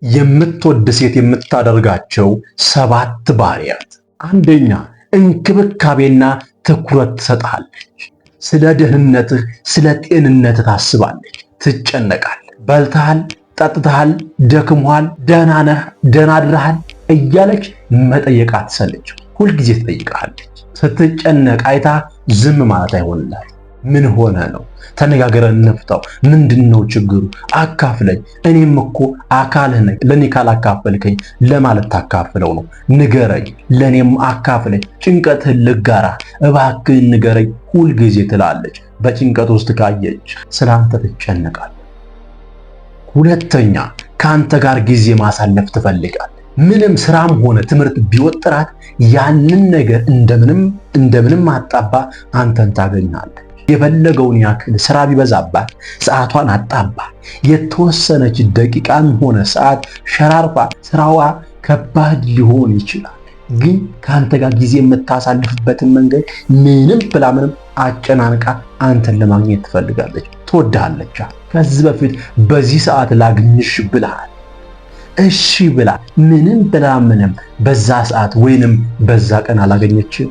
የምትወድ ሴት የምታደርጋቸው 7 ባህሪያት። አንደኛ፣ እንክብካቤና ትኩረት ትሰጥሃለች። ስለ ደህንነትህ፣ ስለ ጤንነትህ ታስባለች፣ ትጨነቃለች። በልተሃል፣ ጠጥተሃል፣ ደክሞሃል፣ ደህና ነህ፣ ደህና አድረሃል እያለች መጠየቅ አትሰለችም። ሁልጊዜ ትጠይቅሃለች። ስትጨነቅ አይታ ዝም ማለት አይሆንላት። ምን ሆነ ነው? ተነጋግረን እንፍታው። ምንድነው ችግሩ? አካፍለኝ። እኔም እኮ አካልህ ነኝ። ለኔ ካላካፈልከኝ ለማለት ታካፍለው ነው? ንገረኝ፣ ለኔም አካፍለኝ፣ ጭንቀትህን ልጋራ፣ እባክህን ንገረኝ ሁልጊዜ ትላለች። በጭንቀት ውስጥ ካየች ስላንተ ትጨነቃለች። ሁለተኛ፣ ከአንተ ጋር ጊዜ ማሳለፍ ትፈልጋለች። ምንም ስራም ሆነ ትምህርት ቢወጥራት ያንን ነገር እንደምንም እንደምንም አጣባ አንተን ታገኛለች። የፈለገውን ያክል ስራ ቢበዛባት ሰዓቷን አጣባ የተወሰነች ደቂቃም ሆነ ሰዓት ሸራርፋ ስራዋ ከባድ ሊሆን ይችላል፣ ግን ከአንተ ጋር ጊዜ የምታሳልፍበትን መንገድ ምንም ብላ ምንም አጨናንቃ አንተን ለማግኘት ትፈልጋለች። ትወድሃለች። ከዚህ በፊት በዚህ ሰዓት ላግኝሽ ብለሃል። እሺ ብላ ምንም ብላ ምንም በዛ ሰዓት ወይንም በዛ ቀን አላገኘችም።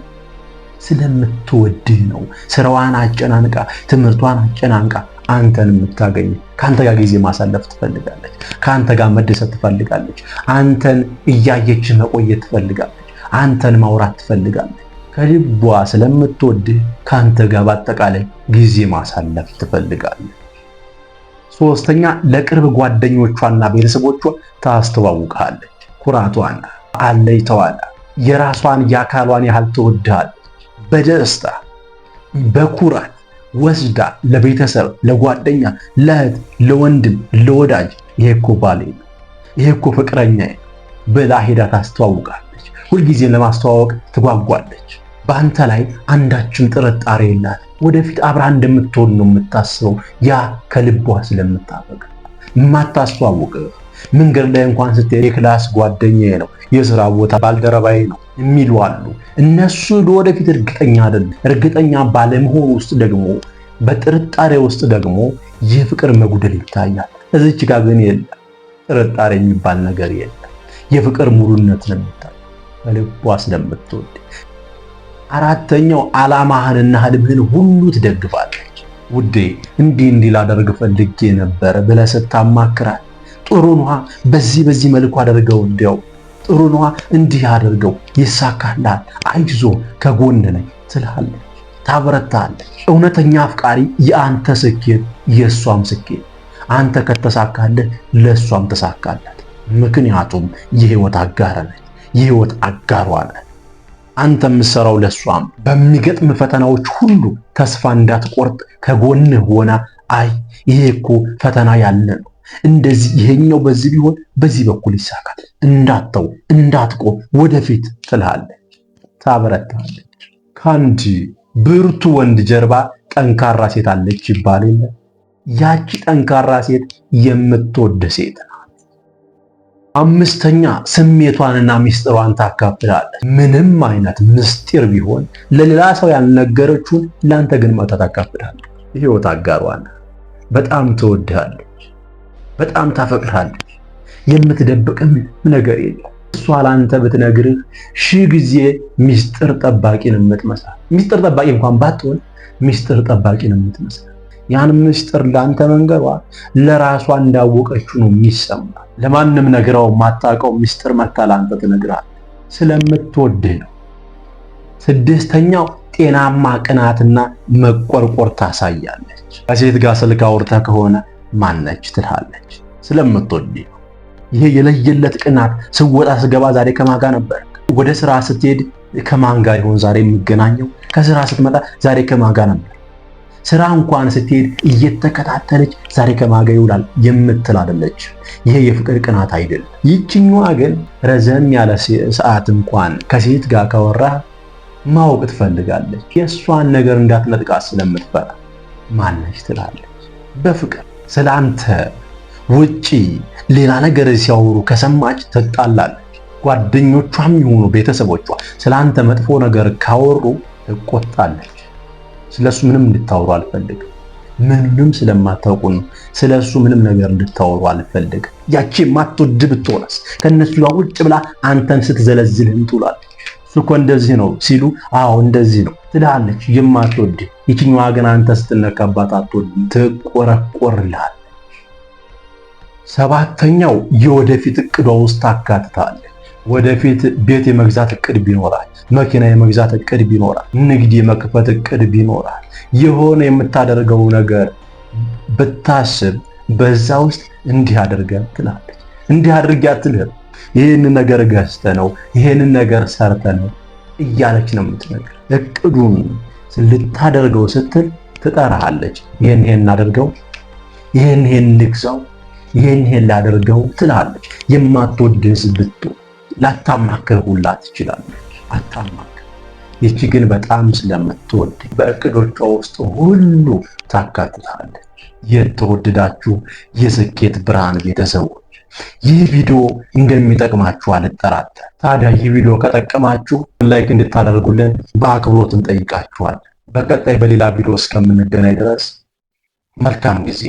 ስለምትወድህ ነው። ስራዋን አጨናንቃ ትምህርቷን አጨናንቃ አንተን የምታገኝ። ከአንተ ጋር ጊዜ ማሳለፍ ትፈልጋለች። ከአንተ ጋር መደሰት ትፈልጋለች። አንተን እያየች መቆየት ትፈልጋለች። አንተን ማውራት ትፈልጋለች። ከልቧ ስለምትወድህ ከአንተ ጋር በአጠቃላይ ጊዜ ማሳለፍ ትፈልጋለች። ሶስተኛ፣ ለቅርብ ጓደኞቿና ቤተሰቦቿ ታስተዋውቃለች። ኩራቷን አለይተዋል። የራሷን የአካሏን ያህል ትወድሃለች። በደስታ በኩራት ወስዳ ለቤተሰብ፣ ለጓደኛ፣ ለእህት፣ ለወንድም፣ ለወዳጅ ይሄ እኮ ባሌ ነው፣ ይሄ እኮ ፍቅረኛ ብላ ሄዳ ታስተዋውቃለች። ሁልጊዜም ለማስተዋወቅ ትጓጓለች። በአንተ ላይ አንዳችም ጥርጣሬ የላት። ወደፊት አብራ እንደምትሆን ነው የምታስበው። ያ ከልቧ ስለምታፈቅር የማታስተዋውቅ መንገድ ላይ እንኳን ስትሄድ የ class ጓደኛዬ ነው፣ የስራ ቦታ ባልደረባዬ ነው የሚሉ አሉ። እነሱ ለወደፊት እርግጠኛ አይደለም። እርግጠኛ ባለመሆን ውስጥ ደግሞ በጥርጣሬ ውስጥ ደግሞ የፍቅር መጉደል ይታያል። እዚች ጋር ግን የለም፣ ጥርጣሬ የሚባል ነገር የለም። የፍቅር ሙሉነት ነው የሚታየው ከልቧ ስለምትወድ። አራተኛው፣ ዓላማህንና ህልምህን ሁሉ ትደግፋለች። ውዴ፣ እንዲህ እንዲህ ላደርግ ፈልጌ ነበር ብለህ ስታማክራት ጥሩ ነዋ፣ በዚህ በዚህ መልኩ አደርገው፣ እንዲያው ጥሩ ነዋ፣ እንዲህ አድርገው ይሳካልሃል፣ አይዞ ከጎን ነኝ ትልሃለች፣ ታበረታለች። እውነተኛ አፍቃሪ የአንተ ስኬት የእሷም ስኬት፣ አንተ ከተሳካልህ ለእሷም ተሳካላት። ምክንያቱም የህይወት አጋር ነች፣ የህይወት አጋሯ ነህ። አንተ የምትሰራው ለእሷም በሚገጥም ፈተናዎች ሁሉ ተስፋ እንዳትቆርጥ ከጎንህ ሆና አይ ይሄ እኮ ፈተና ያለ ነው፣ እንደዚህ ይሄኛው በዚህ ቢሆን በዚህ በኩል ይሳካል፣ እንዳትተው እንዳትቆም ወደፊት ትልሃለች፣ ታበረታለች። ከአንድ ብርቱ ወንድ ጀርባ ጠንካራ ሴት አለች ይባል የለ? ያቺ ጠንካራ ሴት የምትወድ ሴት ናት። አምስተኛ፣ ስሜቷንና ሚስጥሯን ታካፍላለች። ምንም አይነት ምስጢር ቢሆን ለሌላ ሰው ያልነገረችውን ለአንተ ግን መታ ታካፍላለች። የህይወት አጋሯን በጣም ትወድሃለች፣ በጣም ታፈቅርሃለች። የምትደብቅም ነገር የለም። እሷ ላንተ ብትነግርህ ሺህ ጊዜ ሚስጥር ጠባቂን የምትመስል፣ ሚስጥር ጠባቂ እንኳን ባትሆን ሚስጥር ጠባቂን የምትመስል፣ ያን ምስጢር ላንተ መንገሯ ለራሷ እንዳወቀችው ነው የሚሰማ። ለማንም ነግራው ማታውቀው ምስጢር መታ ላንተ ትነግራለች። ስለምትወድህ ነው። ስድስተኛው፣ ጤናማ ቅናትና መቆርቆር ታሳያለች። ከሴት ጋር ስልክ አውርተህ ከሆነ ማነች ትልሃለች። ስለምትወድህ ነው። ይሄ የለየለት ቅናት ስወጣ ስገባ ዛሬ ከማን ጋር ነበር? ወደ ስራ ስትሄድ ከማን ጋር ይሆን ዛሬ የሚገናኘው? ከስራ ስትመጣ ዛሬ ከማን ጋር ነበር? ስራ እንኳን ስትሄድ እየተከታተለች ዛሬ ከማን ጋር ይውላል የምትል አይደለች። ይሄ የፍቅር ቅናት አይደለም። ይችኛዋ ግን ረዘም ያለ ሰዓት እንኳን ከሴት ጋር ካወራ ማወቅ ትፈልጋለች። የእሷን ነገር እንዳትነጥቃት ስለምትፈራ ማነች ትላለች። በፍቅር ስላንተ ውጪ ሌላ ነገር ሲያወሩ ከሰማች ትጣላለች። ጓደኞቿም ይሁኑ ቤተሰቦቿ ስላንተ መጥፎ ነገር ካወሩ ትቆጣለች። ስለሱ ምንም እንድታወሩ አልፈልግም። ምንም ስለማታውቁ ነው። ስለ እሱ ምንም ነገር እንድታወሩ አልፈልግም። ያቺ የማትወድ ብትሆነስ ከእነሱ ጋር ቁጭ ብላ አንተን ስትዘለዝልህም ትውላለች። እሱ እኮ እንደዚህ ነው ሲሉ አዎ እንደዚህ ነው ትልሃለች። የማትወድ ይችኛዋ ግን አንተ ስትነካባት አትወድም፣ ትቆረቆርልሃለች። ሰባተኛው የወደፊት እቅዷ ውስጥ ታካትታለች። ወደፊት ቤት የመግዛት እቅድ ቢኖራል፣ መኪና የመግዛት እቅድ ቢኖራል፣ ንግድ የመክፈት እቅድ ቢኖራል፣ የሆነ የምታደርገው ነገር ብታስብ በዛ ውስጥ እንዲህ አድርገን ትላለች። እንዲህ አድርጌ አትልህም። ይህን ነገር ገዝተ ነው፣ ይህንን ነገር ሰርተ ነው እያለች ነው የምትነግር። እቅዱን ልታደርገው ስትል ትጠራሃለች። ይህን ይህን አድርገው፣ ይህን ይህን ንግዛው፣ ይህን ይህን ላደርገው ትላለች። የማትወድህስ ብትሆን ላታማክር ሁላ ትችላለች። አታማክር። ይቺ ግን በጣም ስለምትወድ በእቅዶቿ ውስጥ ሁሉ ታካትታለች። የተወደዳችሁ የስኬት ብርሃን ቤተሰቦች ይህ ቪዲዮ እንደሚጠቅማችሁ አልጠራጠር። ታዲያ ይህ ቪዲዮ ከጠቀማችሁ like እንድታደርጉልን በአክብሮት እንጠይቃችኋለን። በቀጣይ በሌላ ቪዲዮ እስከምንገናኝ ድረስ መልካም ጊዜ።